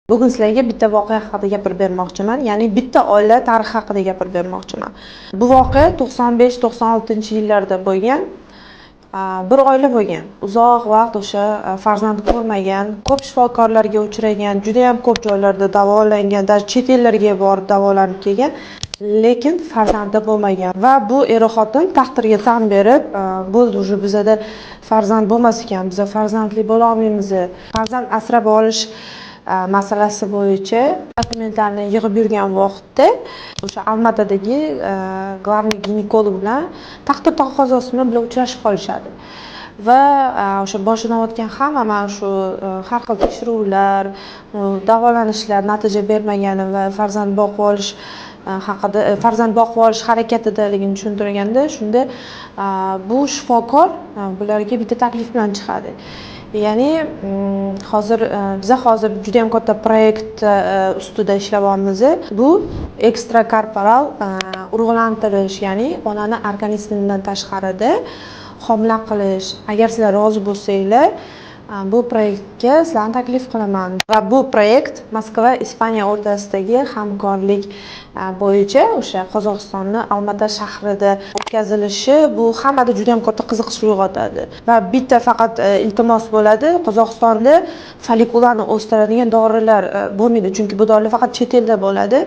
Bugun sizlarga bitta voqea haqida gapirib bermoqchiman, ya'ni bitta oila tarixi haqida gapirib bermoqchiman. Bu voqea 95-96-yillarda bo'lgan. Bir oila bo'lgan. Uzoq vaqt o'sha farzand ko'rmagan, ko'p shifokorlarga uchragan, judayam ko'p joylarda davolangan, даже chet ellarga borib davolanib kelgan, lekin farzandi bo'lmagan. Va bu er-xotin taqdirga tan berib, bo'ldi, уже bizada farzand bo'lmas ekan, biza farzandli bo'la olmaymiz. Farzand asrab olish masalasi bo'yicha dokumentlarni yig'ib yurgan vaqtda o'sha Almatadagi главный ginekolog bilan taqdir taqozosi bilan bular uchrashib qolishadi. Va o'sha boshidan o'tgan hamma mana shu har xil tekshiruvlar, davolanishlar natija bermagani va farzand boqib olish haqida, farzand boqib olish harakatidaligini tushuntirganda, shunda bu shifokor bularga bitta taklif bilan chiqadi. Ya'ni hozir biza hozir judayam katta proyekt ustida ishlayapmiz. Bu ekstrakorporal urug'lantirish, ya'ni onani organizmidan tashqarida homila qilish. Agar sizlar rozi bo'lsanglar, bu proyektga sizlarni taklif qilaman. Va bu proyekt Moskva, Ispaniya o'rtasidagi hamkorlik bo'yicha o'sha Qozog'istonni Almata shahrida o'tkazilishi bu hammada judayam katta qiziqish uyg'otadi. Va bitta faqat iltimos bo'ladi: Qozog'istonda follikulani o'stiradigan dorilar bo'lmaydi, chunki bu dorilar faqat chet elda bo'ladi.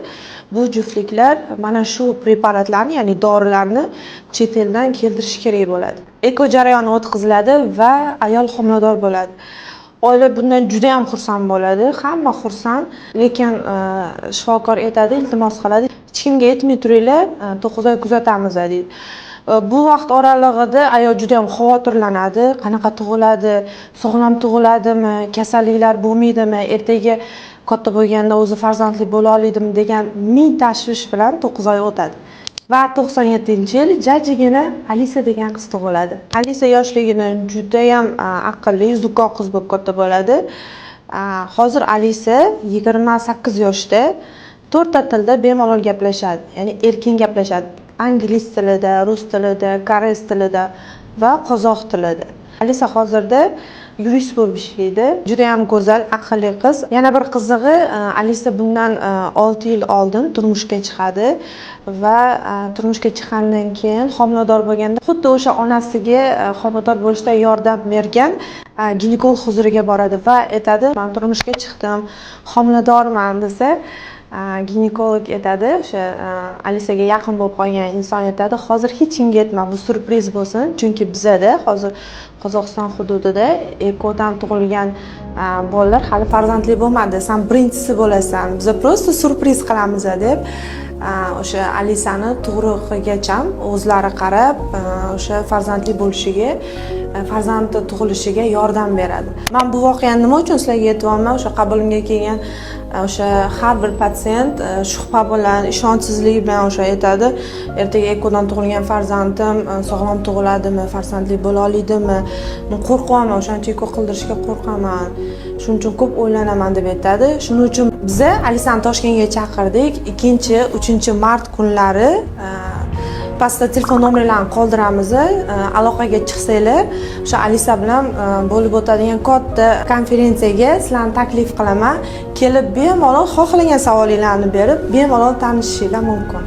Bu juftliklar mana shu preparatlarni, ya'ni dorilarni chet eldan keltirish kerak bo'ladi. Eko jarayoni o'tkaziladi va ayol homilador bo'ladi. Oila bundan judayam xursand bo'ladi, hamma xursand, lekin shifokor aytadi, iltimos qiladi: "Hech kimga aytmay turinglar, 9 oy kuzatamiz", deydi. Bu vaqt oralig'ida ayol judayam xavotirlanadi: qanaqa tug'iladi, sog'lom tug'iladimi, kasalliklar bo'lmaydimi, ertaga katta bo'lganda o'zi farzandli bo'la oladimi degan ming tashvish bilan 9 oy o'tadi. Va 97-yil jajjigina Alisa degan qiz tug'iladi. Alisa yoshligidan judayam aqlli, zuko qiz bo'lib katta bo'ladi. Hozir Alisa 28 yoshda, to'rtta tilda bemalol gaplashadi, ya'ni erkin gaplashadi: ingliz tilida, rus tilida, koreys tilida va qozoq tilida. Alisa hozirda yurist bo'lib ishlaydi. Judayam go'zal, aqlli qiz. Yana bir qizig'i, Alisa bundan 6 yil oldin turmushga chiqadi va turmushga chiqqandan keyin homilador bo'lganda, xuddi o'sha onasiga homilador bo'lishda yordam bergan ginekolog huzuriga boradi va aytadi: "Man turmushga chiqdim, homiladorman", desa, ginekolog aytadi, o'sha Alisaga yaqin bo'lib qolgan inson aytadi: "Hozir hech kimga aytma, bu syurpriz bo'lsin, chunki bizada hozir Qozog'iston hududida ekodan tug'ilgan bolalar hali farzandli bo'lmadi, san birinchisi bo'lasan, biza просто syurpriz qilamiz", deb o'sha Alisani tug'ruqigacham o'zlari qarab, o'sha farzandli bo'lishiga, farzandi tug'ilishiga yordam beradi. Man bu voqeani nima uchun sizlarga aytyapman? O'sha qabulimga kelgan o'sha har bir patsient shubha bilan, ishonchsizlik bilan o'sha aytadi: "Ertaga ekodan tug'ilgan farzandim sog'lom tug'iladimi, farzandli bo'la oladimi, qo'rqyapman, o'shaning uchun eko qildirishga qo'rqaman, shuning uchun ko'p o'ylanaman", deb aytadi. Shuning uchun biza Alisani Toshkentga chaqirdik. 2-3 mart kunlari pastda telefon nomerlarini qoldiramiz, aloqaga chiqsanglar, o'sha Alisa bilan bo'lib o'tadigan katta konferensiyaga sizlarni taklif qilaman. Kelib, bemalol xohlagan savolinglarni berib, bemalol tanishishinglar mumkin.